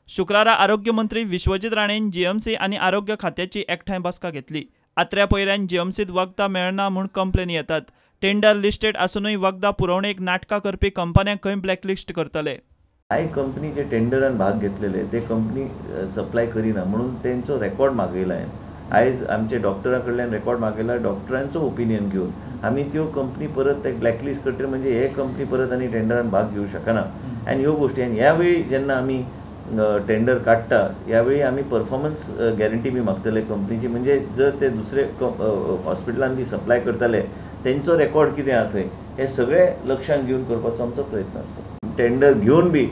शुक्रारा आरोग्य मंत्री विश्वजीत राणेन जीएमसी आनी आरोग्य खात्याची एकठांय बसका घेतली. आत्र्या पयऱ्यान जीएमसीत वखदां मेळना म्हूण कंप्लेनी येतात. टेंडर लिस्टेड आसूनय वखदां पुरवणेक नाटकां करपी कंपन्यांक खंय ब्लॅकलिस्ट करतले. कांय कंपनी जे टेंडरान भाग घेतलेले ते कंपनी सप्लाय करिना म्हणून तेंचो रेकॉर्ड मागयला. आयज आमचे डॉक्टरा कडल्यान रेकॉर्ड मागयला, डॉक्टरांचो ओपिनियन घेवन आमी त्यो कंपनी परत ते ब्लॅकलिस्ट करतले, म्हणजे हे कंपनी परत आनी टेंडरान भाग घेवं शकना. आनी ह्यो गोश्टी, आनी ह्या वेळी जेन्ना आमी टेंडर काडटा ह्या वेळी आमी परफॉर्मन्स गॅरंटी बी मागतले कंपनीची, म्हणजे जर ते दुसरे हॉस्पिटलान बी सप्लाय करताले तेंचो रेकॉर्ड कितें आहा थंय, हे सगळे लक्षांत घेवन करपाचो आमचो प्रयत्न आसता. टेंडर घेवन बी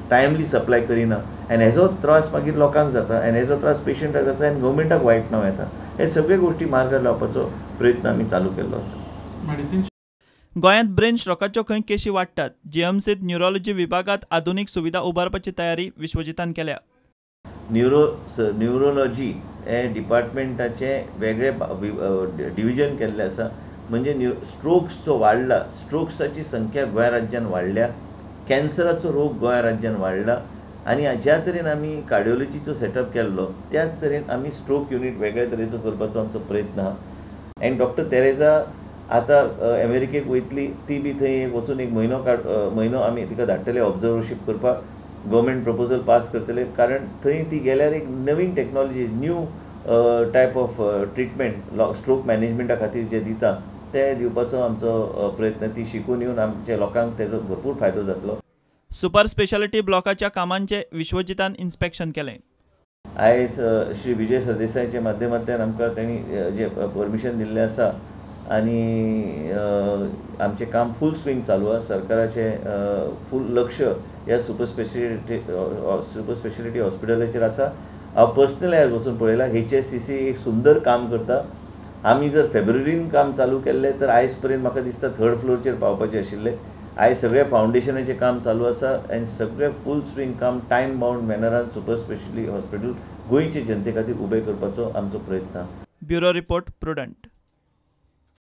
टायमली सप्लाय करिना आनी हेजो त्रास मागीर लोकांक जाता आनी हेजो त्रास पेशंटाक जाता आनी गव्हर्मेंटाक वायट नांव येता. हे सगळे गोश्टी मार्गार लावपाचो प्रयत्न आमी चालू केल्लो आसा. गोंयांत ब्रेन स्ट्रोकाच्यो खंय केशी वाडटात. जीएमसीत न्युरोलॉजी विभागांत आधुनीक सुविधा उबारपाची तयारी विश्वजितान केल्या. न्युरोलॉजी हे डिपार्टमेंटाचें वेगळें डिविजन केल्लें आसा. म्हणजे स्ट्रोक्स जो वाडला, स्ट्रोक्साची संख्या गोंय राज्यान वाडल्या, कॅन्सराचो रोग गोंय राज्यान वाडला आनी ज्या तरेन आमी कार्डियोलॉजीचो सेटअप केल्लो त्याच तरेन आमी स्ट्रोक युनीट वेगळे तरेचो करपाचो आमचो प्रयत्न आहा. आनी डॉक्टर तेरेजा आतां अमेरिकेक वयतली, ती बी थंय वचून एक म्हयनो आमी तिका धाडटले ऑब्जर्वशीप करपाक, गव्हर्मेंट प्रपोजल पास करतले, कारण थंय ती गेल्यार एक नवीन technology, new type of treatment stroke मॅनेजमेंटा खातीर जे दिता ते दिवपाचो आमचो प्रयत्न. ती शिकून येवन आमच्या लोकांक तेजो भरपूर फायदो जातलो. सुपर स्पेशालिटी ब्लॉकाच्या कामांचे विश्वजितान इन्स्पेक्शन केलें. आयज श्री विजय सरदेसायाच्या माध्यमांतल्यान आमकां तांणी जे परमिशन दिल्लें आसा आनी आमचें काम फूल स्विंग चालू आसा. सरकाराचें फूल लक्ष ह्या सुपर स्पेशलिटी हॉस्पिटलाचेर आसा. हांव पर्सनली आयज वचून पळयलां, HSCC एक सुंदर काम करता. आमी जर फेब्रुवारीन काम चालू केल्लें तर आयज पर्यंत म्हाका दिसता थर्ड फ्लोरचेर पावपाचें आशिल्लें. आयज सगळें फावंडेशनाचें काम चालू आसा आनी सगळें फूल स्विंग काम टायम बाउंड मॅनरान सुपर स्पेशलिटी हॉस्पिटल गोंयचे जनते खातीर उबें करपाचो आमचो प्रयत्न. Bureau report, Prudent.